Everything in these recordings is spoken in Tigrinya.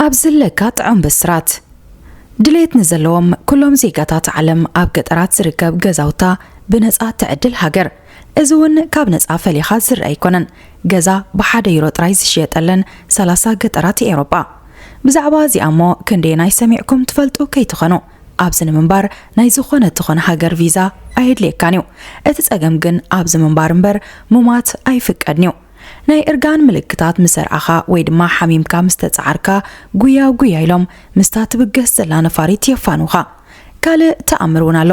ኣብ ዝለካ ጥዑም ብስራት። ድሌት ንዘለዎም ኩሎም ዜጋታት ዓለም ኣብ ገጠራት ዝርከብ ገዛውታ ብነጻ ትዕድል ሃገር። እዚ እውን ካብ ነጻ ፈሊኻ ዝረአ ኣይኮነን። ገዛ ብሓደ ዩሮ ጥራይ ዝሽየጠለን ሰላሳ ገጠራት ኤውሮጳ። ብዛዕባ እዚኣ እሞ ክንደየናይ ሰሚዕኩም ትፈልጡ ከይትኾኑ። ኣብዚ ንምንባር ናይ ዝኾነ ትኾነ ሃገር ቪዛ ኣየድልየካን እዩ። እቲ ጸገም ግን ኣብዚ ምንባር እምበር ሙማት ኣይፍቀድን እዩ። ናይ እርጋን ምልክታት ምስ ኣርኣኻ ወይ ድማ ሓሚምካ ምስ ተጻዓርካ፣ ጉያ ጉያ ኢሎም ምስታ ትብገስ ዘላ ነፋሪት የፋንውኻ። ካልእ ተኣምር እውን ኣሎ።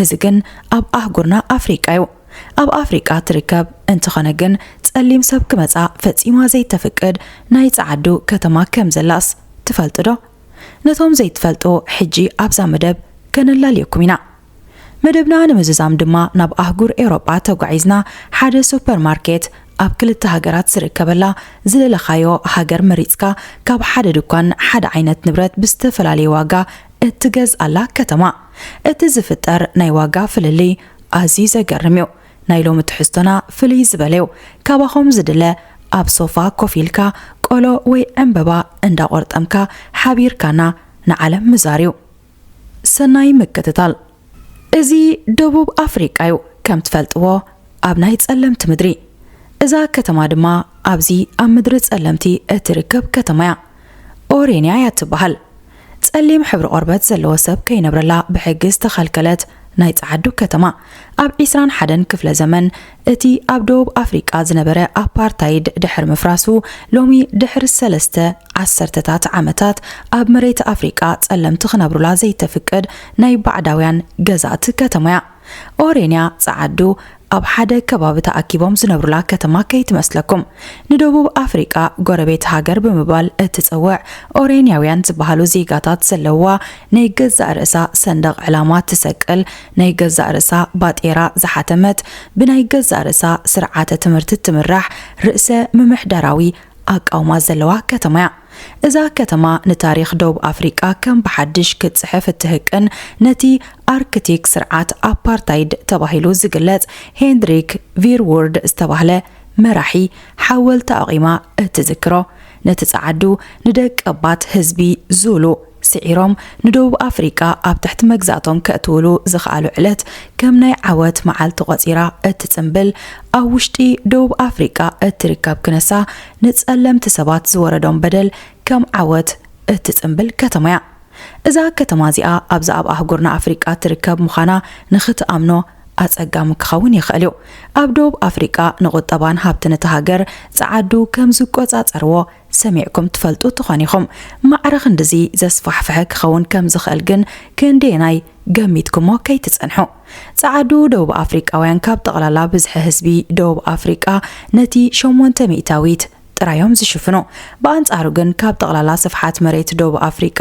እዚ ግን ኣብ ኣህጉርና ኣፍሪቃ እዩ። ኣብ ኣፍሪቃ ትርከብ እንተኾነ ግን፣ ጸሊም ሰብ ክመጻ ፈጺማ ዘይተፍቅድ ናይ ጸዓዱ ከተማ ከም ዘላስ ትፈልጡ ዶ? ነቶም ዘይትፈልጡ፣ ሕጂ ኣብዛ መደብ ከነላልየኩም ኢና። መደብና ንምዝዛም ድማ ናብ ኣህጉር ኤውሮጳ ተጓዒዝና፣ ሓደ ሱፐርማርኬት ኣብ ክልተ ሃገራት ዝርከበላ ዝደለኻዮ ሃገር መሪጽካ፣ ካብ ሓደ ድኳን ሓደ ዓይነት ንብረት ብዝተፈላለየ ዋጋ እትገዝኣላ ከተማ። እቲ ዝፍጠር ናይ ዋጋ ፍልልይ ኣዝዩ ዘገርም እዩ። ናይ ሎሚ ትሕዝቶና ፍልይ ዝበለ እዩ። ካባኹም ዝድለ ኣብ ሶፋ ኮፍ ኢልካ ቆሎ ወይ ዕምበባ እንዳቆርጠምካ ሓቢርካና ንዓለም ምዛር እዩ። ሰናይ ምክትታል። እዚ ደቡብ ኣፍሪቃ እዩ፣ ከም ትፈልጥዎ ኣብ ናይ ጸለምቲ ምድሪ። እዛ ከተማ ድማ ኣብዚ ኣብ ምድሪ ጸለምቲ እትርከብ ከተማ እያ። ኦሬንያ እያ ትበሃል። ጸሊም ሕብሪ ቆርበት ዘለዎ ሰብ ከይነብረላ ብሕጊ ዝተኸልከለት ናይ ጸዓዱ ከተማ፣ ኣብ ዒስራን ሓደን ክፍለ ዘመን እቲ ኣብ ደቡብ ኣፍሪቃ ዝነበረ ኣፓርታይድ ድሕሪ ምፍራሱ፣ ሎሚ ድሕሪ ሰለስተ ዓሰርተታት ዓመታት ኣብ መሬት ኣፍሪቃ ጸለምቲ ክነብሩላ ዘይተፍቅድ ናይ ባዕዳውያን ገዛእቲ ከተማ እያ። ኦሬንያ ጸዓዱ ኣብ ሓደ ከባቢ ተኣኪቦም ዝነብሩላ ከተማ ከይትመስለኩም። ንደቡብ ኣፍሪቃ ጎረቤት ሃገር ብምባል እትጸውዕ ኦሬንያውያን ዝበሃሉ ዜጋታት ዘለውዋ ናይ ገዛእ ርእሳ ሰንደቕ ዕላማ ትሰቅል፣ ናይ ገዛእ ርእሳ ባጤራ ዝሓተመት፣ ብናይ ገዛእ ርእሳ ስርዓተ ትምህርቲ ትምራሕ ርእሰ ምምሕዳራዊ ኣቃውማ ዘለዋ ከተማ እያ። እዛ ከተማ ንታሪኽ ደቡብ ኣፍሪቃ ከም ብሓድሽ ክትጽሕፍ እትህቅን፣ ነቲ ኣርክቲክ ስርዓት ኣፓርታይድ ተባሂሉ ዝግለጽ ሄንድሪክ ቪርውርድ ዝተባህለ መራሒ ሓወልቲ ኣቑማ እትዝክሮ፣ ነቲ ጸዓዱ ንደቀባት ህዝቢ ዙሉ ስዒሮም ንደቡብ ኣፍሪቃ ኣብ ትሕቲ መግዛእቶም ከእትውሉ ዝኸኣሉ ዕለት ከም ናይ ዓወት መዓልቲ ቆጺራ እትጽንብል፣ ኣብ ውሽጢ ደቡብ ኣፍሪቃ እትርከብ ክነሳ ንጸለምቲ ሰባት ዝወረዶም በደል ከም ዓወት እትጽንብል ከተማ እያ። እዛ ከተማ እዚኣ ኣብዛ ኣብ ኣህጉርና ኣፍሪቃ ትርከብ ምዃና ንኽትኣምኖ ኣጸጋሚ ክኸውን ይኽእል እዩ። ኣብ ደቡብ ኣፍሪቃ ንቁጠባን ሃብትን እታ ሃገር ጸዓዱ ከም ዝቆጻጸርዎ ሰሚዕኩም ትፈልጡ ትኾን ኢኹም። ማዕረ ክንድዚ ዘስፋሕፍሐ ክኸውን ከም ዝኽእል ግን ክንደየናይ ገሚትኩሞ ከይትጸንሑ። ጸዓዱ ደቡብ ኣፍሪቃውያን ካብ ጠቕላላ ብዝሒ ህዝቢ ደቡብ ኣፍሪቃ ነቲ ሸሞንተ ሚእታዊት ጥራዮም ዝሽፍኑ። ብኣንጻሩ ግን ካብ ጠቕላላ ስፍሓት መሬት ደቡብ ኣፍሪቃ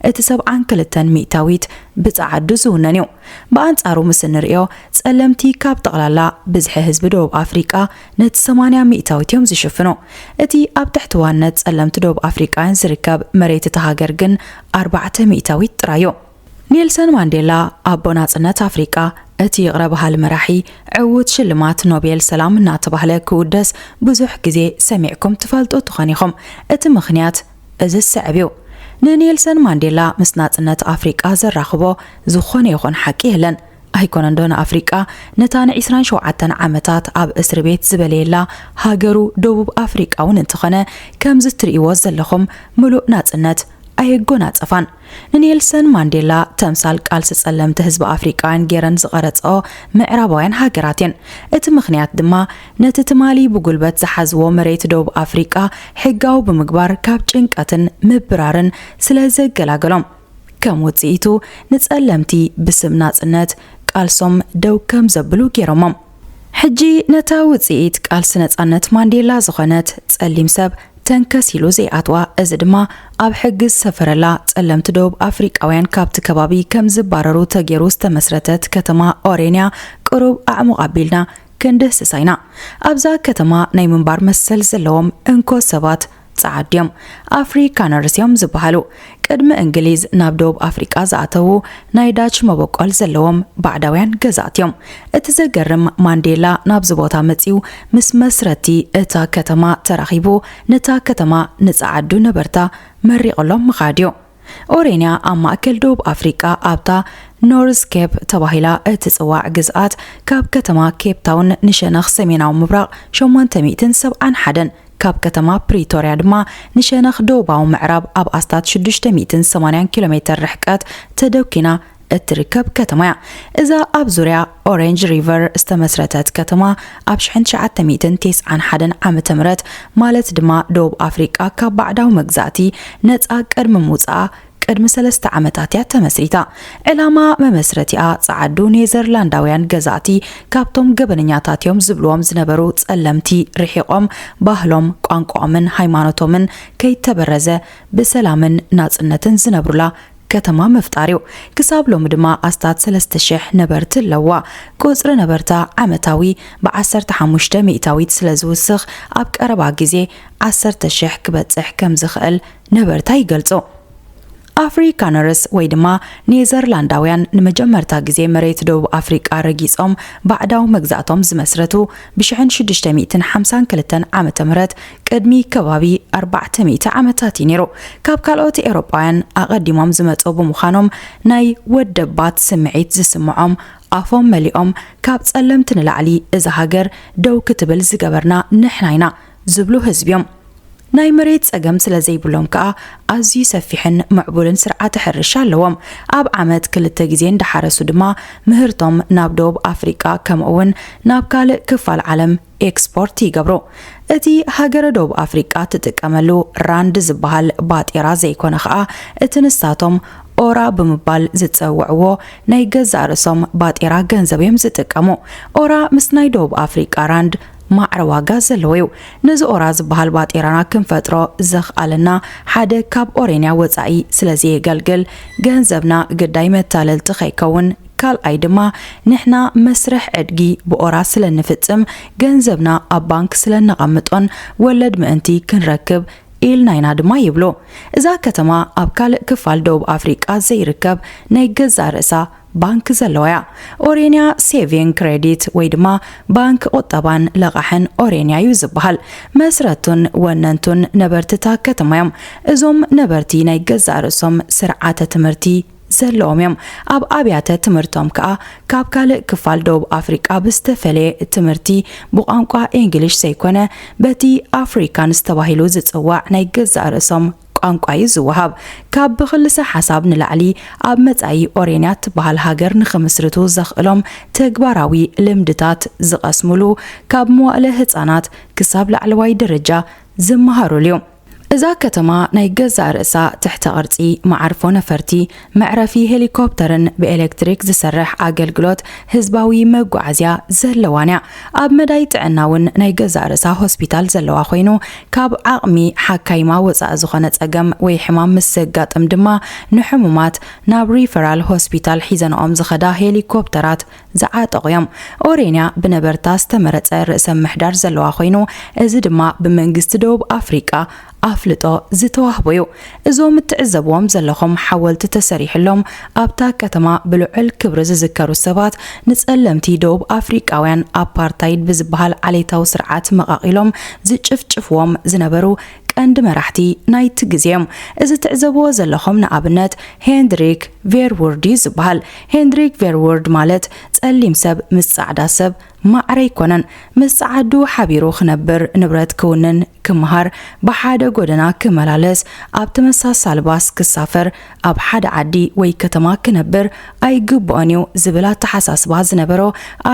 እቲ ሰብዓን ክልተን ሚእታዊት ብጸዓዱ ዝውነን እዩ። ብኣንጻሩ ምስ እንርእዮ፣ ጸለምቲ ካብ ጠቕላላ ብዝሒ ህዝቢ ደቡብ ኣፍሪቃ ነቲ ሰማንያ ሚእታዊት እዮም ዝሽፍኑ። እቲ ኣብ ትሕቲ ዋነት ጸለምቲ ደቡብ ኣፍሪቃውያን ዝርከብ መሬት እታ ሃገር ግን ኣርባዕተ ሚእታዊት ጥራይ እዩ። ኔልሰን ማንዴላ፣ ኣቦ ናጽነት ኣፍሪቃ፣ እቲ ይቕረ በሃሊ መራሒ፣ ዕዉት ሽልማት ኖቤል ሰላም እናተባህለ ክውደስ ብዙሕ ግዜ ሰሚዕኩም ትፈልጡ ትኾን ኢኹም። እቲ ምኽንያት እዚ ዝስዕብ እዩ። ንኔልሰን ማንዴላ ምስ ናጽነት ኣፍሪቃ ዘራኽቦ ዝኾነ ይኹን ሓቂ የለን። ኣይኮነን ዶ ንኣፍሪቃ ነታ ንዒስራን ሸውዓተን ዓመታት ኣብ እስሪ ቤት ዝበለየላ ሃገሩ ደቡብ ኣፍሪቃ እውን እንተኾነ፣ ከምዚ ትርእይዎ ዘለኹም ምሉእ ናጽነት ኣየጎናጸፋን። ንኔልሰን ማንዴላ ተምሳል ቃልሲ ጸለምቲ ህዝቢ ኣፍሪቃውያን ገይረን ዝቐረጸኦ ምዕራባውያን ሃገራት እየን። እቲ ምኽንያት ድማ ነቲ ትማሊ ብጉልበት ዝሓዝዎ መሬት ደቡብ ኣፍሪቃ ሕጋዊ ብምግባር ካብ ጭንቀትን ምብራርን ስለ ዘገላገሎም፣ ከም ውጽኢቱ ንጸለምቲ ብስም ናጽነት ቃልሶም ደው ከም ዘብሉ ገይሮሞም። ሕጂ ነታ ውጽኢት ቃልሲ ነጻነት ማንዴላ ዝኾነት ጸሊም ሰብ ተንከስ ኢሉ ዘይኣትዋ፣ እዚ ድማ ኣብ ሕጊ ዝሰፈረላ ጸለምቲ ደቡብ ኣፍሪቃውያን ካብቲ ከባቢ ከም ዝባረሩ ተገይሩ ዝተመስረተት ከተማ ኦሬንያ ቅሩብ ኣዕሙቕ ኣቢልና ክንድህስሳ ኢና። ኣብዛ ከተማ ናይ ምንባር መሰል ዘለዎም እንኮ ሰባት ጸዓዱ እዮም። ኣፍሪካነርስ እዮም ዝበሃሉ። ቅድሚ እንግሊዝ ናብ ደቡብ ኣፍሪቃ ዝኣተዉ ናይ ዳች መበቆል ዘለዎም ባዕዳውያን ገዛእቲ እዮም። እቲ ዘገርም፣ ማንዴላ ናብዚ ቦታ መጺኡ ምስ መስረቲ እታ ከተማ ተራኺቡ፣ ነታ ከተማ ንጸዓዱ ነበርታ መሪቕሎም ምኻድ እዩ። ኦሬንያ ኣብ ማእከል ደቡብ ኣፍሪቃ ኣብታ ኖርዝ ኬፕ ተባሂላ እትጽዋዕ ግዝኣት፣ ካብ ከተማ ኬፕ ታውን ንሸነኽ ሰሜናዊ ምብራቕ ሸሞንተ ሚእትን ሰብዓን ሓደን፣ ካብ ከተማ ፕሪቶርያ ድማ ንሸነኽ ደቡባዊ ምዕራብ ኣብ ኣስታት ሽዱሽተ ሚእትን ሰማንያን ኪሎ ሜተር ርሕቀት ተደኪና እትርከብ ከተማ እያ። እዛ ኣብ ዙርያ ኦሬንጅ ሪቨር ዝተመስረተት ከተማ፣ ኣብ ሽሕን ትሽዓተ ሚእትን ተስዓን ሓደን ዓመተ ምህረት፣ ማለት ድማ ደቡብ ኣፍሪቃ ካብ ባዕዳዊ መግዛእቲ ነጻ ቅድሚ ምውጻኣ ቅድሚ ሰለስተ ዓመታት እያ ተመስሪታ። ዕላማ መመስረቲኣ ጸዓዱ ኔዘርላንዳውያን ገዛእቲ ካብቶም ገበነኛታት እዮም ዝብልዎም ዝነበሩ ጸለምቲ ርሒቖም፣ ባህሎም፣ ቋንቋኦምን ሃይማኖቶምን ከይተበረዘ ብሰላምን ናጽነትን ዝነብሩላ ከተማ ምፍጣር እዩ። ክሳብ ሎሚ ድማ ኣስታት ሰለስተ ሽሕ ነበርቲ ኣለዋ። ቁጽሪ ነበርታ ዓመታዊ ብዓሰርተ ሓሙሽተ ሚእታዊት ስለ ዝውስኽ፣ ኣብ ቀረባ ግዜ ዓሰርተ ሽሕ ክበጽሕ ከም ዝኽእል ነበርታ ይገልጹ። ኣፍሪካነርስ ወይ ድማ ኔዘርላንዳውያን ንመጀመርታ ግዜ መሬት ደቡብ ኣፍሪቃ ረጊጾም ባዕዳዊ መግዛእቶም ዝመስረቱ ብሽሕን ሽዱሽተ ሚእትን ሓምሳን ክልተን ዓመተ ምህረት፣ ቅድሚ ከባቢ ኣርባዕተ ሚእቲ ዓመታት እዩ ነይሩ። ካብ ካልኦት ኤውሮጳውያን ኣቐዲሞም ዝመጹ ብምዃኖም፣ ናይ ወደባት ስምዒት ዝስምዖም፣ ኣፎም መሊኦም፣ ካብ ጸለምቲ ንላዕሊ እዛ ሃገር ደው ክትብል ዝገበርና ንሕና ኢና ዝብሉ ህዝቢ እዮም። ናይ መሬት ጸገም ስለ ዘይብሎም ከኣ፣ ኣዝዩ ሰፊሕን ምዕቡልን ስርዓተ ሕርሻ ኣለዎም። ኣብ ዓመት ክልተ ግዜ እንዳሓረሱ ድማ፣ ምህርቶም ናብ ደቡብ ኣፍሪቃ፣ ከምኡ እውን ናብ ካልእ ክፋል ዓለም ኤክስፖርት ይገብሩ። እቲ ሃገረ ደቡብ ኣፍሪቃ ትጥቀመሉ ራንድ ዝበሃል ባጤራ ዘይኮነ ከኣ፣ እቲ ንሳቶም ኦራ ብምባል ዝጸውዕዎ ናይ ገዛእ ርእሶም ባጤራ ገንዘብ እዮም ዝጥቀሙ። ኦራ ምስ ናይ ደቡብ ኣፍሪቃ ራንድ ማዕረ ዋጋ ዘለዎ እዩ። ነዚ ኦራ ዝበሃል ባጤራና ክንፈጥሮ ዘኽኣለና ሓደ ካብ ኦሬንያ ወጻኢ ስለ ዘየገልግል፣ ገንዘብና ግዳይ መታለልቲ ከይከውን፣ ካልኣይ ድማ ንሕና መስርሕ ዕድጊ ብኦራ ስለ ንፍጽም፣ ገንዘብና ኣብ ባንክ ስለ ነቐምጦን ወለድ ምእንቲ ክንረክብ ኢልና ኢና ድማ ይብሉ። እዛ ከተማ ኣብ ካልእ ክፋል ደቡብ ኣፍሪቃ ዘይርከብ ናይ ገዛእ ርእሳ ባንክ ዘለዋ እያ። ኦሬንያ ሴቪንግ ክሬዲት ወይ ድማ ባንክ ቁጠባን ለቓሕን ኦሬንያ እዩ ዝበሃል። መስረቱን ወነንቱን ነበርትታ ከተማ እዮም። እዞም ነበርቲ ናይ ገዛእ ርእሶም ስርዓተ ትምህርቲ ዘለዎም እዮም። ኣብ ኣብያተ ትምህርቶም ከኣ ካብ ካልእ ክፋል ደቡብ ኣፍሪቃ ብዝተፈለየ ትምህርቲ ብቋንቋ እንግሊሽ ዘይኮነ በቲ ኣፍሪካንስ ተባሂሉ ዝጽዋዕ ናይ ገዛእ ርእሶም ቋንቋ እዩ ዝወሃብ። ካብ ብክልሰ ሓሳብ ንላዕሊ ኣብ መጻኢ ኦሬንያ ትበሃል ሃገር ንኽምስርቱ ዘኽእሎም ተግባራዊ ልምድታት ዝቐስሙሉ፣ ካብ መዋእለ ህጻናት ክሳብ ላዕለዋይ ደረጃ ዝመሃሩሉ እዩ። እዛ ከተማ ናይ ገዛእ ርእሳ ትሕተ ቅርጺ፣ መዓርፎ ነፈርቲ፣ መዕረፊ ሄሊኮፕተርን ብኤሌክትሪክ ዝሰርሕ ኣገልግሎት ህዝባዊ መጓዓዝያ ዘለዋን እያ። ኣብ መዳይ ጥዕና እውን ናይ ገዛእ ርእሳ ሆስፒታል ዘለዋ ኮይኑ፣ ካብ ዓቕሚ ሓካይማ ወጻኢ ዝኾነ ጸገም ወይ ሕማም ምስ ዘጋጥም ድማ፣ ንሕሙማት ናብ ሪፈራል ሆስፒታል ሒዘንኦም ዝኸዳ ሄሊኮፕተራት ዝዓጠቑ እዮም። ኦሬንያ ብነበርታ ዝተመረጸ ርእሰ ምሕዳር ዘለዋ ኮይኑ፣ እዚ ድማ ብመንግስቲ ደቡብ ኣፍሪቃ ኣፍልጦ ዝተዋህቦ እዩ። እዞም እትዕዘብዎም ዘለኹም ሓወልቲ ተሰሪሕሎም ኣብታ ከተማ ብልዑል ክብሪ ዝዝከሩ ሰባት፣ ንጸለምቲ ደቡብ ኣፍሪቃውያን ኣፓርታይድ ብዝበሃል ዓሌታዊ ስርዓት መቓቒሎም ዝጭፍጭፍዎም ዝነበሩ ቀንዲ መራሕቲ ናይቲ ግዜ እዮም። እዚ ትዕዘብዎ ዘለኹም ንኣብነት ሄንድሪክ ቬርውርድ እዩ ዝበሃል። ሄንድሪክ ቬርውርድ ማለት ጸሊም ሰብ ምስ ጻዕዳ ሰብ ማዕረ ኣይኮነን። ምስ ጸዓዱ ሓቢሩ ክነብር፣ ንብረት ክውንን፣ ክመሃር፣ ብሓደ ጎደና ክመላለስ፣ ኣብ ተመሳሳሊ ባስ ክሳፈር፣ ኣብ ሓደ ዓዲ ወይ ከተማ ክነብር ኣይግብኦን እዩ ዝብል ኣተሓሳስባ ዝነበሮ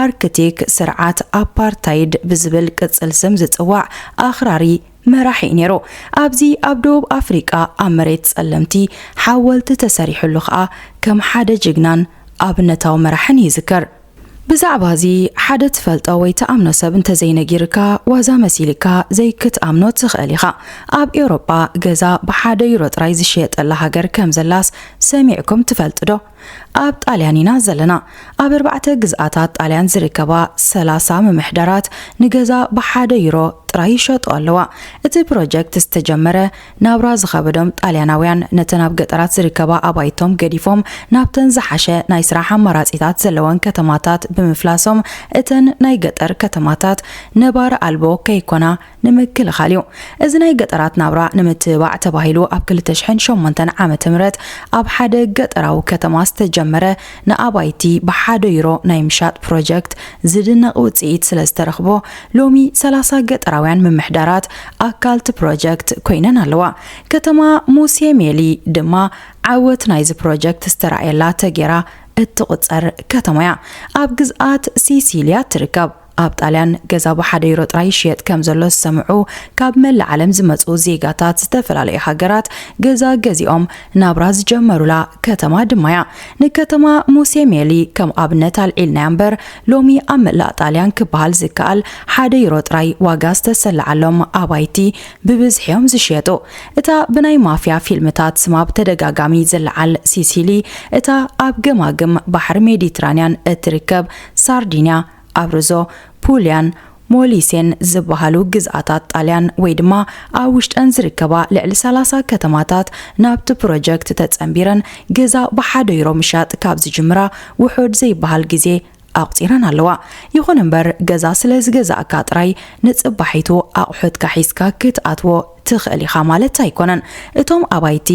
ኣርክቲክ ስርዓት ኣፓርታይድ ብዝብል ቅጽል ስም ዝጽዋዕ ኣኽራሪ መራሒ እዩ ነይሩ። ኣብዚ ኣብ ደቡብ ኣፍሪቃ ኣብ መሬት ጸለምቲ ሓወልቲ ተሰሪሕሉ ከኣ ከም ሓደ ጅግናን ኣብነታዊ መራሕን ይዝከር። ብዛዕባ እዚ ሓደ ትፈልጦ ወይ ትኣምኖ ሰብ እንተዘይነጊርካ፣ ዋዛ መሲልካ ዘይክትኣምኖ ትኽእል ኢኻ። ኣብ ኤውሮጳ ገዛ ብሓደ ዩሮ ጥራይ ዝሽየጠላ ሃገር ከም ዘላስ ሰሚዕኩም ትፈልጡ ዶ? ኣብ ጣልያን ኢና ዘለና። ኣብ ኣርባዕተ ግዝኣታት ጣልያን ዝርከባ ሰላሳ ምምሕዳራት ንገዛ ብሓደ ዩሮ ጥራይ ይሸጡ ኣለዋ። እቲ ፕሮጀክት ዝተጀመረ፣ ናብራ ዝኸበዶም ጣልያናውያን ነተን ኣብ ገጠራት ዝርከባ ኣባይቶም ገዲፎም ናብተን ዝሓሸ ናይ ስራሕ ኣማራጺታት ዘለወን ከተማታት ብምፍላሶም፣ እተን ናይ ገጠር ከተማታት ነባሪ ኣልቦ ከይኮና ንምክልኻል እዩ። እዚ ናይ ገጠራት ናብራ ንምትብባዕ ተባሂሉ ኣብ ክልተ ሽሕን ሸሞንተን ዓመተ ምህረት ኣብ ሓደ ገጠራዊ ከተማ ዝተጀመረ ንኣባይቲ ብሓደ ዩሮ ናይ ምሻጥ ፕሮጀክት ዝድነቕ ውጽኢት ስለ ዝተረኽቦ፣ ሎሚ ሰላሳ ገጠራውያን ምምሕዳራት ኣካል እቲ ፕሮጀክት ኮይነን ኣለዋ። ከተማ ሙሴሜሊ ድማ ዓወት ናይዚ ፕሮጀክት ዝተራእየላ ተጌራ እትቑጸር ከተማ እያ። ኣብ ግዝኣት ሲሲልያ ትርከብ። ኣብ ጣልያን ገዛ ብሓደ ዩሮ ጥራይ ይሽየጥ ከም ዘሎ ዝሰምዑ ካብ መላእ ዓለም ዝመጹ ዜጋታት ዝተፈላለዩ ሃገራት ገዛ ገዚኦም ናብራ ዝጀመሩላ ከተማ ድማ እያ። ንከተማ ሙሴሜሊ ከም ኣብነት ኣልዒልናያ እምበር፣ ሎሚ ኣብ መላእ ጣልያን ክበሃል ዝከኣል ሓደ ዩሮ ጥራይ ዋጋ ዝተሰለዓሎም ኣባይቲ ብብዝሒ እዮም ዝሽየጡ። እታ ብናይ ማፍያ ፊልምታት ስማ ብተደጋጋሚ ዝለዓል ሲሲሊ፣ እታ ኣብ ገማግም ባሕሪ ሜዲትራንያን እትርከብ ሳርዲንያ፣ ኣብርዞ፣ ፑልያን ሞሊሴን ዝበሃሉ ግዝኣታት ጣልያን ወይ ድማ ኣብ ውሽጠን ዝርከባ ልዕሊ ሰላሳ ከተማታት ናብቲ ፕሮጀክት ተጸንቢረን ገዛ ብሓደ ዩሮ ምሻጥ ካብ ዝጅምራ ውሑድ ዘይበሃል ግዜ ኣቑጺረን ኣለዋ። ይኹን እምበር፣ ገዛ ስለ ዝገዛእካ ጥራይ ንጽባሒቱ ኣቑሑትካ ሒዝካ ክትኣትዎ ትኽእል ኢኻ ማለት ኣይኮነን። እቶም ኣባይቲ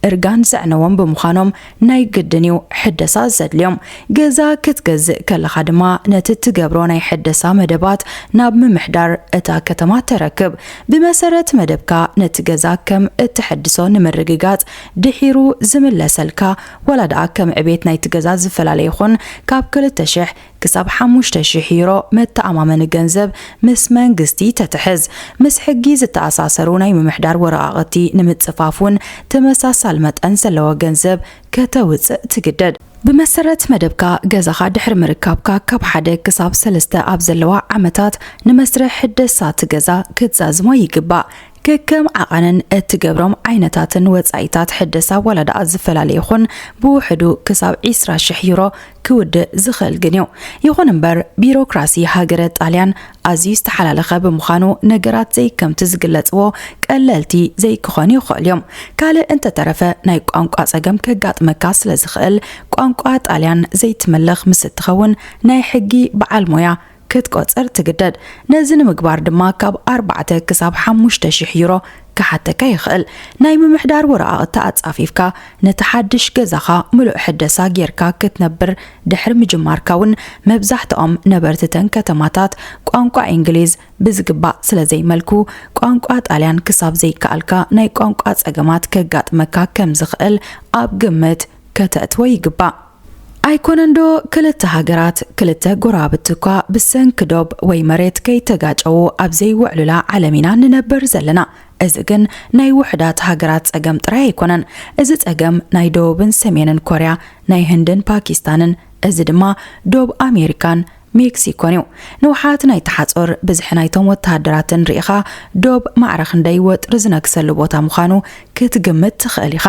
እርጋን ዘዕነዎም ብምዃኖም ናይ ግድን እዩ ሕደሳ ዘድልዮም። ገዛ ክትገዝእ ከለኻ ድማ ነቲ ትገብሮ ናይ ሕደሳ መደባት ናብ ምምሕዳር እታ ከተማ ተረክብ። ብመሰረት መደብካ ነቲ ገዛ ከም እተሐድሶ ንምርግጋጽ ድሒሩ ዝምለሰልካ፣ ዋላ ደኣ ከም ዕቤት ናይቲ ገዛ ዝፈላለ ይኹን፣ ካብ ክልተ ሽሕ ክሳብ ሓሙሽተ ሽሕ ዩሮ መተኣማመኒ ገንዘብ ምስ መንግስቲ ተትሕዝ። ምስ ሕጊ ዝተኣሳሰሩ ናይ ምምሕዳር ወረቓቕቲ ንምጽፋፍ እውን ተመሳሳሊ መጠን ዘለዎ ገንዘብ ከተውጽእ ትግደድ። ብመሰረት መደብካ ገዛኻ ድሕሪ ምርካብካ ካብ ሓደ ክሳብ ሰለስተ ኣብ ዘለዋ ዓመታት ንመስርሕ ሕደሳ እቲ ገዛ ክትዛዝሞ ይግባእ። ከከም ዓቐንን እትገብሮም ዓይነታትን ወጻኢታት ሕደሳ ዋላ ደኣ ዝፈላለ ይኹን፣ ብውሕዱ ክሳብ ዒስራ ሽሕ ዩሮ ክውድእ ዝኽእል ግን እዩ። ይኹን እምበር፣ ቢሮክራሲ ሃገረ ጣልያን ኣዝዩ ዝተሓላለኸ ብምዃኑ፣ ነገራት ዘይከምቲ ዝግለጽዎ ቀለልቲ ዘይክኾኑ ይኽእሉ እዮም። ካልእ እንተተረፈ፣ ናይ ቋንቋ ጸገም ከጋጥመካ ስለ ዝኽእል፣ ቋንቋ ጣልያን ዘይትምልኽ ምስ እትኸውን፣ ናይ ሕጊ በዓል ሞያ ክትቆጽር ትግደድ። ነዚ ንምግባር ድማ ካብ ኣርባዕተ ክሳብ ሓሙሽተ ሽሕ ዩሮ ክሓተካ ይኽእል። ናይ ምምሕዳር ወረቓቕቲ ኣጻፊፍካ ነቲ ሓድሽ ገዛኻ ምሉእ ሕደሳ ጌርካ ክትነብር ድሕሪ ምጅማርካ እውን፣ መብዛሕትኦም ነበርትተን ከተማታት ቋንቋ እንግሊዝ ብዝግባእ ስለ ዘይመልኩ፣ ቋንቋ ጣልያን ክሳብ ዘይከኣልካ ናይ ቋንቋ ጸገማት ከጋጥመካ ከም ዝኽእል ኣብ ግምት ከተእትዎ ይግባእ። ኣይኮነንዶ ክልተ ሃገራት፣ ክልተ ጎረባብቲ እኳ ብሰንኪ ዶብ ወይ መሬት ከይተጋጨዉ ኣብ ዘይውዕሉላ ዓለም ኢና ንነብር ዘለና። እዚ ግን ናይ ውሑዳት ሃገራት ጸገም ጥራይ ኣይኮነን። እዚ ጸገም ናይ ደቡብን ሰሜንን ኮርያ፣ ናይ ህንድን ፓኪስታንን፣ እዚ ድማ ዶብ ኣሜሪካን ሜክሲኮን እዩ። ንውሓት ናይቲ ሓጹር፣ ብዝሒ ናይቶም ወተሃደራትን ርኢኻ፣ ዶብ ማዕረ ክንደይ ወጥሪ ዝነግሰሉ ቦታ ምዃኑ ክትግምት ትኽእል ኢኻ።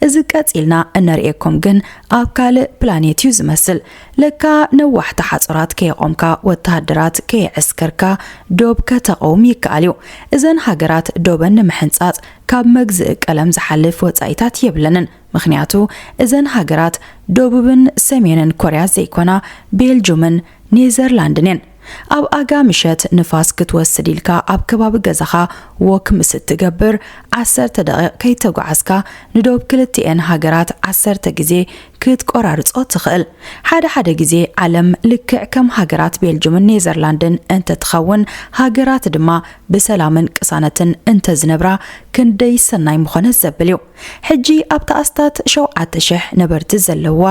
እዚ ቀጺልና እነርእየኩም ግን ኣብ ካልእ ፕላኔት እዩ ዝመስል። ለካ ነዋሕቲ ሓጹራት ከየቖምካ፣ ወተሃደራት ከየዕስከርካ፣ ዶብ ከተቐውም ይከኣል እዩ። እዘን ሃገራት ዶበን ንምሕንጻጽ ካብ መግዝኢ ቀለም ዝሓልፍ ወጻኢታት የብለንን። ምኽንያቱ፣ እዘን ሃገራት ደቡብን ሰሜንን ኮርያ ዘይኮና፣ ቤልጁምን ኔዘርላንድን እየን። ኣብ ኣጋ ምሸት ንፋስ ክትወስድ ኢልካ ኣብ ከባቢ ገዛኻ ወክ ምስ እትገብር፣ ዓሰርተ ደቂቕ ከይተጓዓዝካ ንዶብ ክልቲኤን ሃገራት ዓሰርተ ግዜ ክትቆራርጾ ትኽእል። ሓደ ሓደ ግዜ ዓለም ልክዕ ከም ሃገራት ቤልጁምን ኔዘርላንድን እንተትኸውን፣ ሃገራት ድማ ብሰላምን ቅሳነትን እንተዝነብራ ክንደይ ሰናይ ምኾነ ዘብል እዩ። ሕጂ ኣብታ ኣስታት ሸውዓተ ሽሕ ነበርቲ ዘለዋ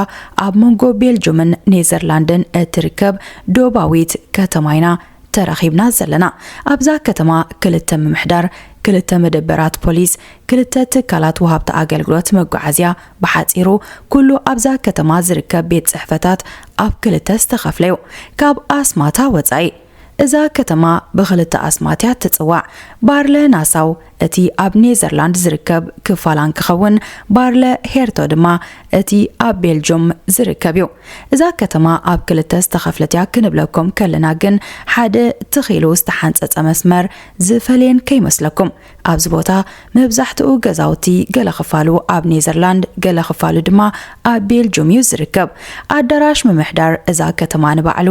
ኣብ መንጎ ቤልጁምን ኔዘርላንድን እትርከብ ዶባዊት ከተማ ኢና ተረኺብና ዘለና። ኣብዛ ከተማ ክልተ ምምሕዳር፣ ክልተ መደበራት ፖሊስ፣ ክልተ ትካላት ወሃብቲ ኣገልግሎት መጓዓዝያ፣ ብሓጺሩ ኩሉ ኣብዛ ከተማ ዝርከብ ቤት ጽሕፈታት ኣብ ክልተ ዝተኸፍለ እዩ። ካብ ኣስማታ ወጻኢ እዛ ከተማ ብኽልተ ኣስማት እያ ትጽዋዕ። ባርለ ናሳው እቲ ኣብ ኔዘርላንድ ዝርከብ ክፋላ እንክኸውን፣ ባርለ ሄርቶ ድማ እቲ ኣብ ቤልጁም ዝርከብ እዩ። እዛ ከተማ ኣብ ክልተ ዝተኸፍለት እያ ክንብለኩም ከለና ግን ሓደ ትኺሉ ዝተሓንጸጸ መስመር ዝፈልየን ከይመስለኩም። ኣብዚ ቦታ መብዛሕትኡ ገዛውቲ ገለ ክፋሉ ኣብ ኔዘርላንድ፣ ገለ ክፋሉ ድማ ኣብ ቤልጁም እዩ ዝርከብ። ኣዳራሽ ምምሕዳር እዛ ከተማ ንባዕሉ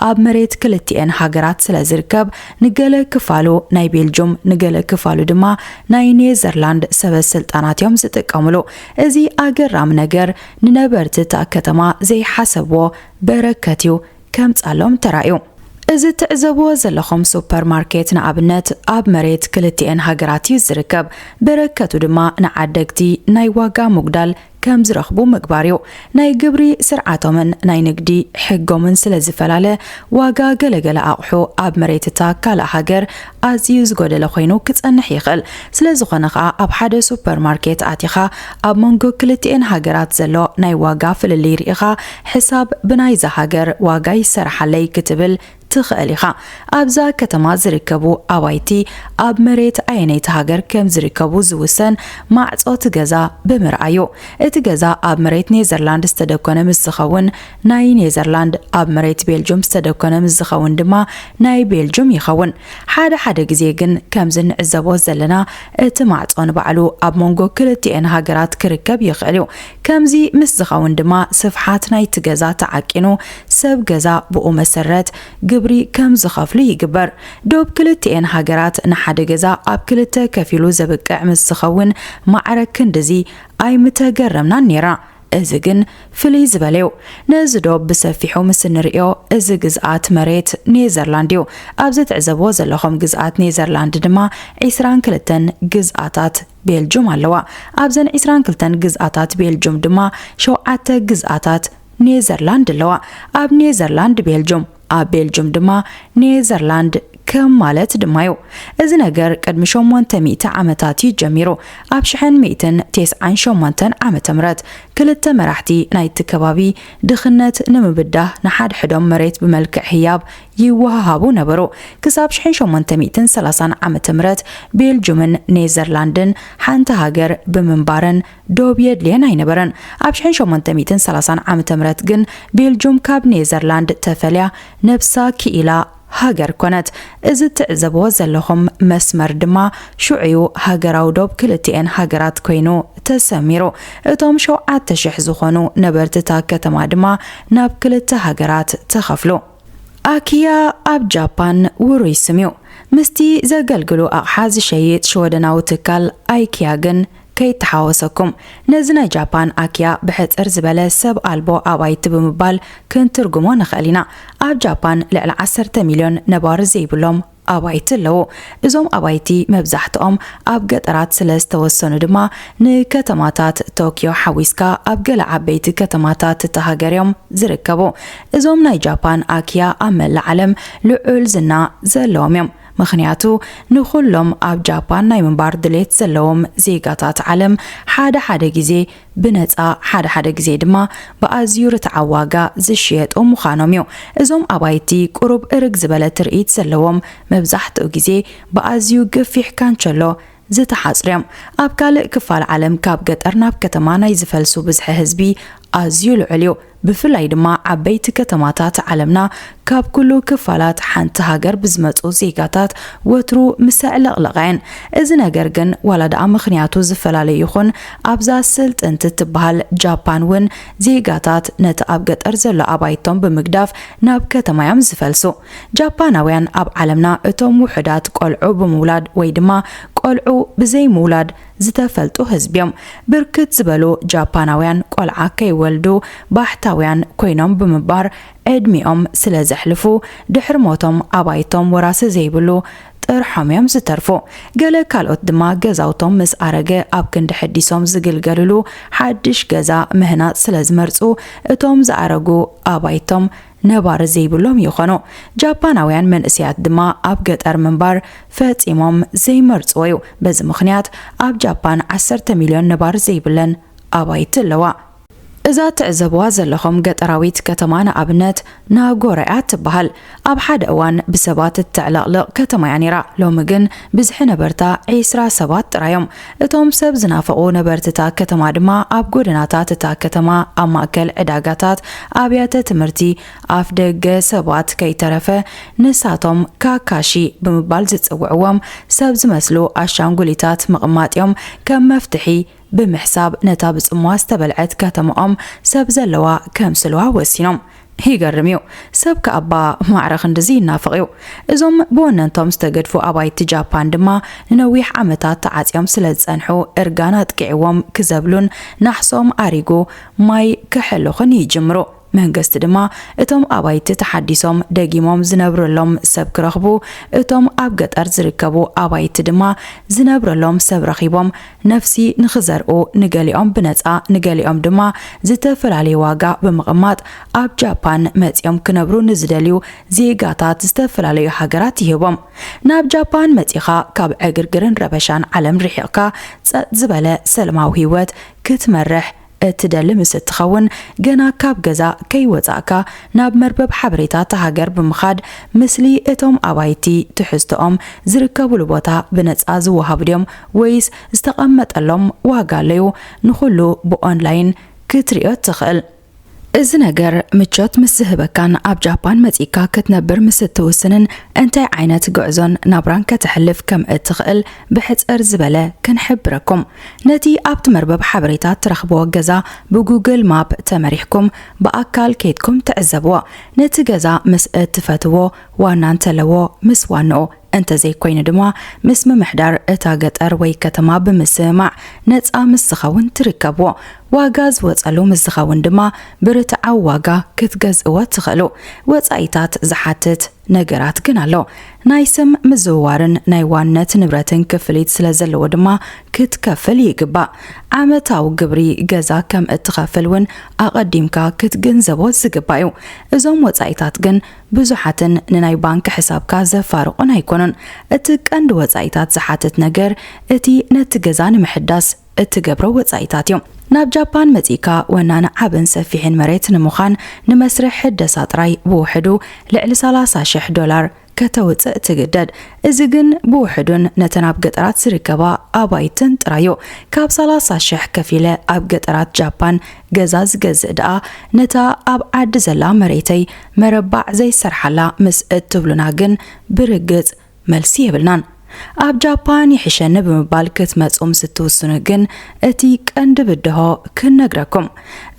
ኣብ መሬት ክልቲኤን ሃገራት ስለ ዝርከብ፣ ንገለ ክፋሉ ናይ ቤልጁም፣ ንገለ ክፋሉ ድማ ናይ ኔዘርላንድ ሰበ ስልጣናት እዮም ዝጥቀምሉ። እዚ ኣገራሚ ነገር ንነበርቲ እታ ከተማ ዘይሓሰብዎ በረከት እዩ ከምጻሎም ተራእዩ። እዚ ትዕዘብዎ ዘለኹም ሱፐርማርኬት ንኣብነት ኣብ መሬት ክልቲኤን ሃገራት እዩ ዝርከብ። በረከቱ ድማ ንዓደግቲ ናይ ዋጋ ምጉዳል ከም ዝረኽቡ ምግባር እዩ። ናይ ግብሪ ስርዓቶምን ናይ ንግዲ ሕጎምን ስለ ዝፈላለ፣ ዋጋ ገለገለ ኣቑሑ ኣብ መሬት እታ ካልእ ሃገር ኣዝዩ ዝጎደለ ኮይኑ ክጸንሕ ይኽእል። ስለ ዝኾነ ኸኣ፣ ኣብ ሓደ ሱፐርማርኬት ኣቲኻ ኣብ መንጎ ክልቲኤን ሃገራት ዘሎ ናይ ዋጋ ፍልልይ ርኢኻ፣ ሕሳብ ብናይዛ ሃገር ዋጋ ይሰራሓለይ ክትብል ትኽእል ኢኻ። ኣብዛ ከተማ ዝርከቡ ኣባይቲ ኣብ መሬት ኣየነይቲ ሃገር ከም ዝርከቡ ዝውሰን ማዕጾ እቲ ገዛ ብምርኣዩ። እቲ ገዛ ኣብ መሬት ኔዘርላንድ ዝተደኮነ ምስ ዝኸውን ናይ ኔዘርላንድ፣ ኣብ መሬት ቤልጁም ዝተደኮነ ምስ ዝኸውን ድማ ናይ ቤልጁም ይኸውን። ሓደ ሓደ ግዜ ግን ከምዚ ንዕዘቦ ዘለና እቲ ማዕጾ ንባዕሉ ኣብ መንጎ ክልቲኤን ሃገራት ክርከብ ይኽእል እዩ። ከምዚ ምስ ዝኸውን ድማ ስፍሓት ናይቲ ገዛ ተዓቂኑ ሰብ ገዛ ብኡ መሰረት ግብሪ ከም ዝኸፍሉ ይግበር። ዶብ ክልቲኤን ሃገራት ንሓደ ገዛ ኣብ ክልተ ከፊሉ ዘብቅዕ ምስ ዝኸውን ማዕረ ክንድዚ ኣይምተገረምናን ኔርና። እዚ ግን ፍልይ ዝበለ እዩ። ነዚ ዶብ ብሰፊሑ ምስ እንርእዮ፣ እዚ ግዝኣት መሬት ኔዘርላንድ እዩ። ኣብዚ ትዕዘብዎ ዘለኹም ግዝኣት ኔዘርላንድ ድማ ዒስራን ክልተን ግዝኣታት ቤልጁም ኣለዋ። ኣብዘን ዒስራን ክልተን ግዝኣታት ቤልጁም ድማ ሸውዓተ ግዝኣታት ኔዘርላንድ ኣለዋ። ኣብ ኔዘርላንድ ቤልጁም፣ ኣብ ቤልጁም ድማ ኔዘርላንድ ከም ማለት ድማ እዩ። እዚ ነገር ቅድሚ ሸሞንተ ሚእቲ ዓመታት እዩ ጀሚሩ። ኣብ ሽሕን ሚእትን ተስዓን ሸሞንተን ዓመተ ምህረት ክልተ መራሕቲ ናይቲ ከባቢ ድኽነት ንምብዳህ ንሓድሕዶም መሬት ብመልክዕ ህያብ ይወሃሃቡ ነበሩ። ክሳብ ሽሕን ሸሞንተ ሚእትን ሰላሳን ዓመተ ምህረት ቤልጁምን ኔዘርላንድን ሓንቲ ሃገር ብምንባረን ዶብ የድልየን ኣይነበረን። ኣብ ሽሕን ሸሞንተ ሚእትን ሰላሳን ዓመተ ምህረት ግን ቤልጁም ካብ ኔዘርላንድ ተፈልያ ነብሳ ክኢላ ሃገር ኮነት። እዚ ትዕዘብዎ ዘለኹም መስመር ድማ ሽዑዩ ሃገራዊ ዶብ ክልቲኤን ሃገራት ኮይኑ ተሰሚሩ። እቶም ሸውዓተ ሽሕ ዝኾኑ ነበርቲ እታ ከተማ ድማ ናብ ክልተ ሃገራት ተኸፍሉ። ኣኪያ ኣብ ጃፓን ውሩይ ስም እዩ። ምስቲ ዘገልግሉ ኣቕሓ ዝሸይጥ ሽወደናዊ ትካል ኣይኪያ ግን ከይተሓወሰኩም። ነዚ ናይ ጃፓን ኣኪያ ብሕጽር ዝበለ ሰብ ኣልቦ ኣባይቲ ብምባል ክንትርጉሞ ንኽእል ኢና። ኣብ ጃፓን ልዕሊ ዓሰርተ ሚልዮን ነባሪ ዘይብሎም ኣባይቲ ኣለዉ። እዞም ኣባይቲ መብዛሕትኦም ኣብ ገጠራት ስለ ዝተወሰኑ ድማ ንከተማታት ቶክዮ ሓዊስካ ኣብ ገለ ዓበይቲ ከተማታት እታ ሃገር እዮም ዝርከቡ። እዞም ናይ ጃፓን ኣኪያ ኣብ መላእ ዓለም ልዑል ዝና ዘለዎም እዮም። ምኽንያቱ ንኹሎም ኣብ ጃፓን ናይ ምንባር ድሌት ዘለዎም ዜጋታት ዓለም ሓደ ሓደ ግዜ ብነጻ፣ ሓደ ሓደ ግዜ ድማ ብኣዝዩ ርትዓዊ ዋጋ ዝሽየጡ ምዃኖም እዩ። እዞም ኣባይቲ ቁሩብ እርግ ዝበለ ትርኢት ዘለዎም፣ መብዛሕትኡ ግዜ ብኣዝዩ ገፊሕ ካንቸሎ ዝተሓጽሩ እዮም። ኣብ ካልእ ክፋል ዓለም ካብ ገጠር ናብ ከተማ ናይ ዝፈልሱ ብዝሒ ህዝቢ ኣዝዩ ልዑል እዩ። ብፍላይ ድማ ዓበይቲ ከተማታት ዓለምና ካብ ኩሉ ክፋላት ሓንቲ ሃገር ብዝመጹ ዜጋታት ወትሩ ምስ ኣዕለቕለቓ እየን። እዚ ነገር ግን ዋላ ደኣ ምኽንያቱ ዝፈላለ ይኹን፣ ኣብዛ ስልጥንቲ እትበሃል ጃፓን እውን ዜጋታት ነቲ ኣብ ገጠር ዘሎ ኣባይቶም ብምግዳፍ ናብ ከተማ እዮም ዝፈልሱ። ጃፓናውያን ኣብ ዓለምና እቶም ውሑዳት ቆልዑ ብምውላድ ወይ ድማ ቆልዑ ብዘይምውላድ ዝተፈልጡ ህዝቢ እዮም። ብርክት ዝበሉ ጃፓናውያን ቆልዓ ከይወልዱ ባሕታውያን ኮይኖም ብምንባር ዕድሚኦም ስለ ዘሕልፉ፣ ድሕሪ ሞቶም ኣባይቶም ወራሲ ዘይብሉ ጥርሖም እዮም ዝተርፉ። ገለ ካልኦት ድማ ገዛውቶም ምስ ኣረገ ኣብ ክንዲ ሕዲሶም ዝግልገልሉ ሓድሽ ገዛ ምህናጽ ስለ ዝመርጹ፣ እቶም ዝኣረጉ ኣባይቶም ነባሪ ዘይብሎም ይኾኑ። ጃፓናውያን መንእሰያት ድማ ኣብ ገጠር ምንባር ፈጺሞም ዘይመርጽዎ እዩ። በዚ ምኽንያት ኣብ ጃፓን ዓሰርተ ሚልዮን ነባሪ ዘይብለን ኣባይቲ ኣለዋ። እዛ ትዕዘብዋ ዘለኹም ገጠራዊት ከተማ ንኣብነት ናጎራ እያ ትበሃል። ኣብ ሓደ እዋን ብሰባት እተዕለቕልቕ ከተማ እያ ነይራ። ሎሚ ግን ብዝሒ ነበርታ ዒስራ ሰባት ጥራይ እዮም። እቶም ሰብ ዝናፍቑ ነበርትታ ከተማ ድማ ኣብ ጎደናታት እታ ከተማ፣ ኣብ ማእከል ዕዳጋታት፣ ኣብያተ ትምህርቲ፣ ኣፍ ደገ ሰባት ከይተረፈ ንሳቶም ካካሺ ብምባል ዝጽውዕዎም ሰብ ዝመስሉ ኣሻንጉሊታት ምቕማጥ እዮም ከም መፍትሒ ብምሕሳብ ነታ ብጽምዋ ዝተበልዐት ከተማኦም ሰብ ዘለዋ ከምስልዋ ወሲኖም። ይገርም እዩ። ሰብ ከኣባ ማዕረ ክንድዚ ይናፍቕ እዩ። እዞም ብወነንቶም ዝተገድፉ ኣባይቲ ጃፓን ድማ ንነዊሕ ዓመታት ተዓጽዮም ስለ ዝጸንሑ እርጋን ኣጥቂዕዎም ክዘብሉን ናሕሶም ኣሪጉ ማይ ክሕልኹን ይጅምሩ። መንግስቲ ድማ እቶም ኣባይቲ ተሓዲሶም ደጊሞም ዝነብረሎም ሰብ ክረኽቡ፣ እቶም ኣብ ገጠር ዝርከቡ ኣባይቲ ድማ ዝነብረሎም ሰብ ረኺቦም ነፍሲ ንኽዘርኡ ንገሊኦም ብነጻ ንገሊኦም ድማ ዝተፈላለየ ዋጋ ብምቕማጥ ኣብ ጃፓን መጺኦም ክነብሩ ንዝደልዩ ዜጋታት ዝተፈላለዩ ሃገራት ይህቦም። ናብ ጃፓን መጺኻ ካብ ዕግርግርን ረበሻን ዓለም ርሒቕካ ጸጥ ዝበለ ሰላማዊ ህይወት ክትመርሕ እትደሊ ምስ እትኸውን፣ ገና ካብ ገዛ ከይወጻእካ ናብ መርበብ ሓበሬታ እታ ሃገር ብምኻድ፣ ምስሊ እቶም ኣባይቲ ትሕዝቶኦም ዝርከብሉ ቦታ ብነጻ ዝወሃቡ ድዮም ወይስ ዝተቐመጠሎም ዋጋ ኣለዩ? ንኹሉ ብኦንላይን ክትርእዮ ትኽእል። እዚ ነገር ምቾት ምስ ዝህበካን ኣብ ጃፓን መጺእካ ክትነብር ምስ እትውስንን እንታይ ዓይነት ጉዕዞን ናብራን ከተሕልፍ ከም እትኽእል ብሕጽር ዝበለ ክንሕብረኩም። ነቲ ኣብቲ መርበብ ሓበሬታ እትረኽብዎ ገዛ ብጉግል ማፕ ተመሪሕኩም ብኣካል ኬድኩም ትዕዘብዎ። ነቲ ገዛ ምስ እትፈትዎ ዋና እንተለዎ ምስ ዋንኡ፣ እንተዘይኮይኑ ድማ ምስ ምምሕዳር እታ ገጠር ወይ ከተማ ብምስምማዕ ነጻ ምስ ዝኸውን ትርከብዎ። ዋጋ ዝወጸሉ ምስ ዝኸውን ድማ ብርትዓዊ ዋጋ ክትገዝእዎ ትኽእሉ። ወጻኢታት ዝሓትት ነገራት ግን ኣሎ። ናይ ስም ምዝውዋርን ናይ ዋንነት ንብረትን ክፍሊት ስለ ዘለዎ ድማ ክትከፍል ይግባእ። ዓመታዊ ግብሪ ገዛ ከም እትኸፍል እውን ኣቐዲምካ ክትግንዘቦ ዝግባእ እዩ። እዞም ወጻኢታት ግን ብዙሓትን ንናይ ባንክ ሕሳብካ ዘፋርቑን ኣይኮኑን። እቲ ቀንዲ ወጻኢታት ዝሓትት ነገር እቲ ነቲ ገዛ ንምሕዳስ እትገብሮ ወጻኢታት እዮም። ናብ ጃፓን መጺእካ ወናኒ ዓብን ሰፊሕን መሬት ንምዃን ንመስርሕ ሕደሳ ጥራይ ብውሕዱ ልዕሊ ሰላሳ ሽሕ ዶላር ከተውጽእ ትግደድ። እዚ ግን ብውሕዱን ነተን ኣብ ገጠራት ዝርከባ ኣባይትን ጥራይ እዩ። ካብ ሰላሳ ሽሕ ከፊለ ኣብ ገጠራት ጃፓን ገዛ ዝገዝእ ደኣ፣ ነታ ኣብ ዓዲ ዘላ መሬተይ መረባዕ ዘይሰርሓላ ምስ እትብሉና ግን ብርግጽ መልሲ የብልናን። ኣብ ጃፓን ይሕሸኒ ብምባል ክትመጹ ምስ እትውስኑ ግን እቲ ቀንዲ ብድሆ ክንነግረኩም።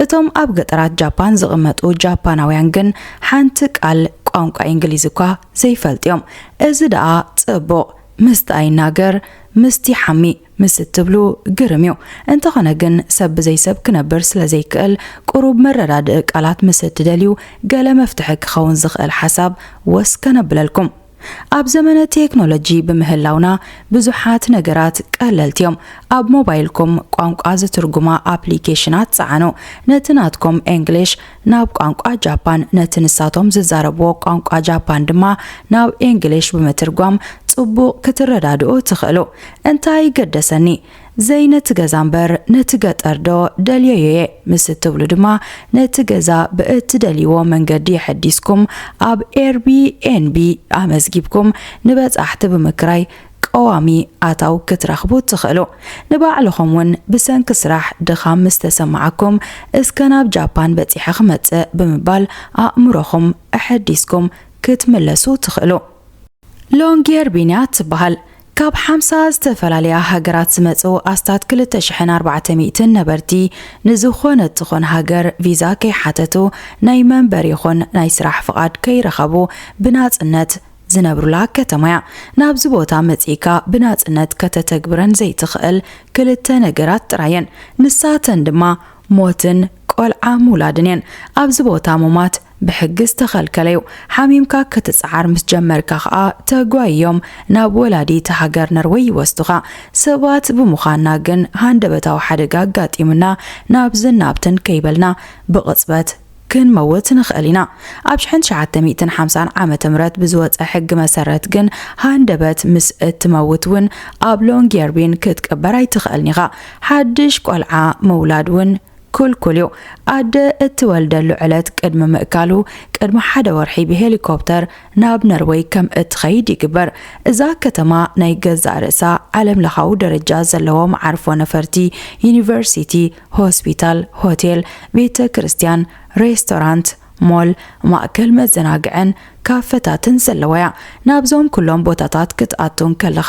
እቶም ኣብ ገጠራት ጃፓን ዝቕመጡ ጃፓናውያን ግን ሓንቲ ቃል ቋንቋ እንግሊዝ እኳ ዘይፈልጡ እዮም። እዚ ደኣ ጽቡቕ ምስቲ ኣይናገር ምስቲ ሓሚ ምስ እትብሉ ግርም እዩ። እንተኾነ ግን ሰብ ብዘይ ሰብ ክነብር ስለ ዘይክእል ቁሩብ መረዳድኢ ቃላት ምስ እትደልዩ ገለ መፍትሒ ክኸውን ዝኽእል ሓሳብ ወስ ከነብለልኩም። ኣብ ዘመነ ቴክኖሎጂ ብምህላውና ብዙሓት ነገራት ቀለልቲ እዮም። ኣብ ሞባይልኩም ቋንቋ ዝትርጉማ ኣፕሊኬሽናት ጸዓኑ። ነቲ ናትኩም ኤንግሊሽ ናብ ቋንቋ ጃፓን፣ ነቲ ንሳቶም ዝዛረብዎ ቋንቋ ጃፓን ድማ ናብ ኤንግሊሽ ብምትርጓም ጽቡቕ ክትረዳድኡ ትኽእሉ። እንታይ ገደሰኒ? ዘይነቲ ገዛ እምበር ነቲ ገጠር ዶ ደልዮዮ እየ ምስ እትብሉ ድማ ነቲ ገዛ ብእትደልይዎ መንገዲ የሐዲስኩም ኣብ ኤርቢኤንቢ ኣመዝጊብኩም ንበጻሕቲ ብምክራይ ቀዋሚ ኣታው ክትረኽቡ ትኽእሉ። ንባዕልኹም እውን ብሰንኪ ስራሕ ድኻም ምስ ተሰማዓኩም እስከ ናብ ጃፓን በጺሐ ክመጽእ ብምባል ኣእምሮኹም ኣሐዲስኩም ክትምለሱ ትኽእሉ። ሎንጌርቢንያ ትበሃል። ካብ ሓምሳ ዝተፈላለያ ሃገራት ዝመጹ ኣስታት ክልተ ሽሕን ኣርባዕተ ሚእትን ነበርቲ ንዝኾነት ትኾን ሃገር ቪዛ ከይሓተቱ ናይ መንበሪ ይኹን ናይ ስራሕ ፍቓድ ከይረኸቡ ብናጽነት ዝነብሩላ ከተማ እያ። ናብዚ ቦታ መጺእካ ብናጽነት ከተተግብረን ዘይትኽእል ክልተ ነገራት ጥራየን። ንሳተን ድማ ሞትን ቆልዓ ምውላድን እየን። ኣብዚ ቦታ ሙማት ብሕጊ ዝተኸልከለ እዩ። ሓሚምካ ክትጽዓር ምስ ጀመርካ ኸኣ ተጓይዮም ናብ ወላዲት ሃገር ነርወይ ይወስዱኻ። ሰባት ብምዃንና ግን ሃንደበታዊ ሓደጋ ኣጋጢሙና ናብዝን ናብትን ከይበልና ብቕጽበት ክንመውት ንኽእል ኢና። ኣብ ሽሕን ትሽዓተ ሚእትን ሓምሳን ዓመተ ምህረት ብዝወጸ ሕጊ መሰረት ግን ሃንደበት ምስ እትመውት እውን ኣብ ሎንግየርቢን ክትቅበር ኣይትኽእልን ኢኻ። ሓድሽ ቆልዓ ምውላድ እውን ክልኩል እዩ። ኣደ እትወልደሉ ዕለት ቅድሚ ምእካሉ ቅድሚ ሓደ ወርሒ ብሄሊኮፕተር ናብ ነርወይ ከም እትኸይድ ይግበር። እዛ ከተማ ናይ ገዛእ ርእሳ ዓለም ለኻዊ ደረጃ ዘለዎ መዓርፎ ነፈርቲ፣ ዩኒቨርሲቲ፣ ሆስፒታል፣ ሆቴል፣ ቤተ ክርስቲያን፣ ሬስቶራንት፣ ሞል፣ ማእከል መዘናግዕን ካፈታትን ዘለዋ እያ። ናብዞም ኩሎም ቦታታት ክትኣቱ እንከለኻ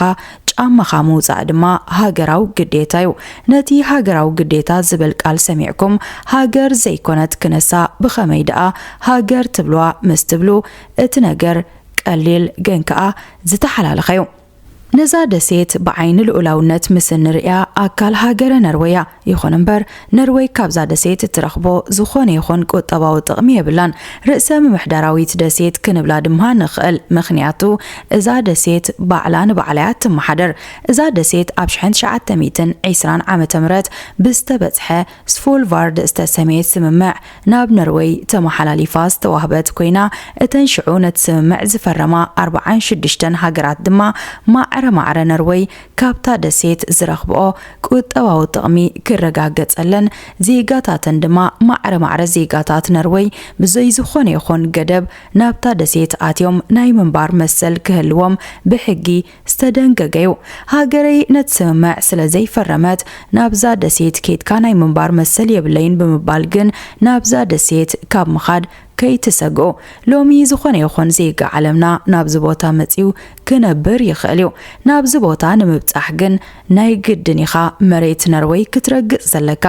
ጫማኻ ምውጻእ ድማ ሃገራዊ ግዴታ እዩ። ነቲ ሃገራዊ ግዴታ ዝብል ቃል ሰሚዕኩም ሃገር ዘይኮነት ክነሳ ብኸመይ ደኣ ሃገር ትብልዋ ምስ ትብሉ እቲ ነገር ቀሊል ግን ከኣ ዝተሓላለኸ እዩ። ነዛ ደሴት ብዓይኒ ልኡላውነት ምስ እንርእያ ኣካል ሃገረ ነርወይ እያ። ይኹን እምበር ነርወይ ካብዛ ደሴት እትረኽቦ ዝኾነ ይኹን ቁጠባዊ ጥቕሚ የብላን። ርእሰ ምምሕዳራዊት ደሴት ክንብላ ድማ ንኽእል፣ ምኽንያቱ እዛ ደሴት ባዕላ ንባዕላ እያ እትመሓደር። እዛ ደሴት ኣብ ሽሕን ትሽዓተ ሚእትን ዕስራን ዓመተ ምህረት ብዝተበጽሐ ስቮልቫርድ ዝተሰምየ ስምምዕ ናብ ነርወይ ተመሓላሊፋ ዝተዋህበት ኮይና፣ እተን ሽዑ ነቲ ስምምዕ ዝፈረማ ኣርብዓን ሽዱሽተን ሃገራት ድማ ማዕረ ማዕረ ነርወይ ካብታ ደሴት ዝረኽብኦ ቁጠባዊ ጥቕሚ ክረጋገጸለን፣ ዜጋታተን ድማ ማዕረ ማዕረ ዜጋታት ነርወይ ብዘይ ዝኾነ ይኹን ገደብ ናብታ ደሴት ኣትዮም ናይ ምንባር መሰል ክህልዎም ብሕጊ ዝተደንገገ እዩ። ሃገረይ ነቲ ስምምዕ ስለ ዘይፈረመት ናብዛ ደሴት ኬድካ ናይ ምንባር መሰል የብለይን ብምባል ግን ናብዛ ደሴት ካብ ምኻድ ከይትሰግኡ። ሎሚ ዝኾነ ይኹን ዜጋ ዓለምና ናብዚ ቦታ መጺኡ ክነብር ይኽእል እዩ። ናብዚ ቦታ ንምብጻሕ ግን ናይ ግድን ኢኻ መሬት ነርወይ ክትረግጽ ዘለካ።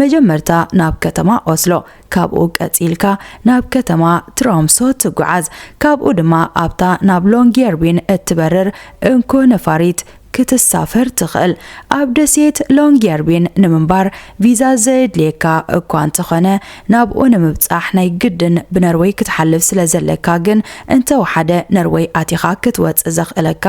መጀመርታ ናብ ከተማ ኦስሎ፣ ካብኡ ቀጺልካ ናብ ከተማ ትሮምሶ ትጓዓዝ። ካብኡ ድማ ኣብታ ናብ ሎንግየርቢን እትበርር እንኮ ነፋሪት ክትሳፈር ትኽእል። ኣብ ደሴት ሎንግየርቢን ንምንባር ቪዛ ዘየድልየካ እኳ እንተኾነ፣ ናብኡ ንምብጻሕ ናይ ግድን ብነርወይ ክትሓልፍ ስለ ዘለካ ግን እንተወሓደ ነርወይ ኣቲኻ ክትወጽእ ዘኽእለካ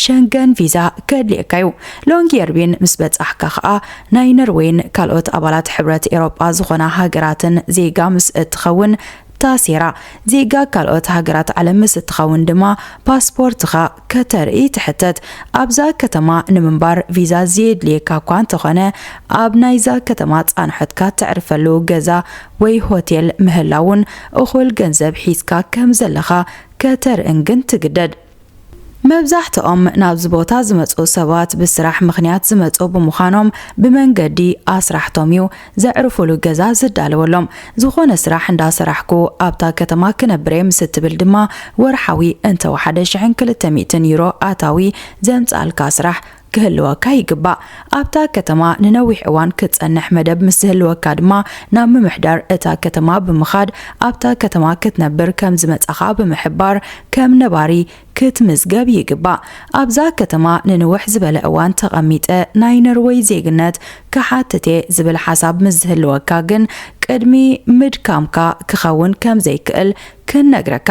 ሸንገን ቪዛ ከድልየካ እዩ። ሎንግየርቢን ምስ በጻሕካ ኸኣ ናይ ነርወይን ካልኦት ኣባላት ሕብረት ኤውሮጳ ዝኾና ሃገራትን ዜጋ ምስ እትኸውን ታሴራ፣ ዜጋ ካልኦት ሃገራት ዓለም ምስ እትኸውን ድማ ፓስፖርትኻ ከተርኢ ትሕተት። ኣብዛ ከተማ ንምንባር ቪዛ ዘየድልየካ እኳ እንተኾነ፣ ኣብ ናይዛ ከተማ ጻንሖትካ ተዕርፈሉ ገዛ ወይ ሆቴል ምህላውን እኹል ገንዘብ ሒዝካ ከም ዘለኻ ከተርእን ግን ትግደድ። መብዛሕትኦም ናብዚ ቦታ ዝመጹ ሰባት ብስራሕ ምኽንያት ዝመጹ ብምዃኖም ብመንገዲ ኣስራሕቶም እዩ ዘዕርፉሉ ገዛ ዝዳለወሎም። ዝኾነ ስራሕ እንዳሰራሕኩ ኣብታ ከተማ ክነብር እየ ምስ እትብል ድማ ወርሓዊ እንተወሓደ ሽሕን ክልተ ሚእትን ዩሮ ኣታዊ ዘምጽኣልካ ስራሕ ክህልወካ ይግባእ። ኣብታ ከተማ ንነዊሕ እዋን ክትጸንሕ መደብ ምስ ዝህልወካ ድማ ናብ ምምሕዳር እታ ከተማ ብምኻድ ኣብታ ከተማ ክትነብር ከም ዝመጻኻ ብምሕባር ከም ነባሪ ክትምዝገብ ይግባእ። ኣብዛ ከተማ ንንውሕ ዝበለ እዋን ተቐሚጠ ናይ ነርወይ ዜግነት ክሓትት እየ ዝብል ሓሳብ ምስ ዝህልወካ ግን ቅድሚ ምድካምካ ክኸውን ከም ዘይክእል ክነግረካ።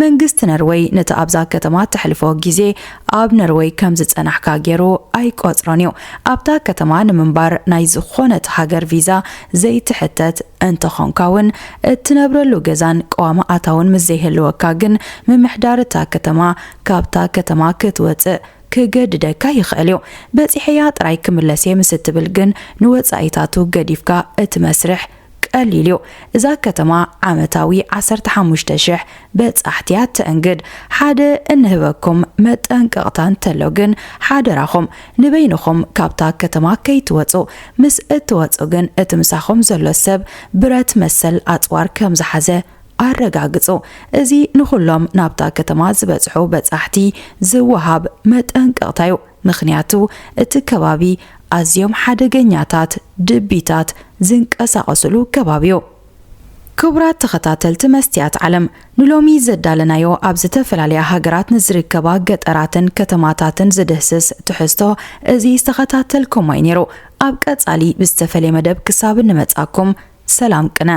መንግስቲ ነርወይ ነቲ ኣብዛ ከተማ ተሕልፎ ግዜ ኣብ ነርወይ ከም ዝጸናሕካ ገይሩ ኣይቆጽሮን እዩ። ኣብታ ከተማ ንምንባር ናይ ዝኾነት ሃገር ቪዛ ዘይትሕተት እንተኾንካ እውን እትነብረሉ ገዛን ቀዋሚ ኣታውን ምስ ዘይህልወካ ግን ምምሕዳር እታ ከተማ ካብታ ከተማ ክትወጽእ ክገድደካ ይኽእል እዩ። በጺሐያ ጥራይ ክምለስ እየ ምስ እትብል ግን ንወጻኢታቱ ገዲፍካ እቲ መስርሕ ቀሊል እዩ። እዛ ከተማ ዓመታዊ ዓሰርተ ሓሙሽተ ሽሕ በጻሕቲ እያ ተእንግድ። ሓደ እንህበኩም መጠንቀቕታ እንተሎ ግን ሓደራኹም ንበይንኹም ካብታ ከተማ ከይትወጹ። ምስ እትወጹ ግን እቲ ምሳኹም ዘሎ ሰብ ብረት መሰል ኣጽዋር ከም ዝሓዘ ኣረጋግጹ። እዚ ንኹሎም ናብታ ከተማ ዝበጽሑ በጻሕቲ ዝወሃብ መጠንቀቕታ እዩ። ምኽንያቱ እቲ ከባቢ ኣዝዮም ሓደገኛታት ድቢታት ዝንቀሳቐስሉ ከባቢ እዩ። ክቡራት ተኸታተልቲ መስትያት ዓለም፣ ንሎሚ ዘዳለናዮ ኣብ ዝተፈላለያ ሃገራት ንዝርከባ ገጠራትን ከተማታትን ዝድህስስ ትሕዝቶ እዚ ዝተኸታተልኩሞ እዩ ነይሩ። ኣብ ቀጻሊ ብዝተፈለየ መደብ ክሳብ እንመጻኩም ሰላም ቅነ።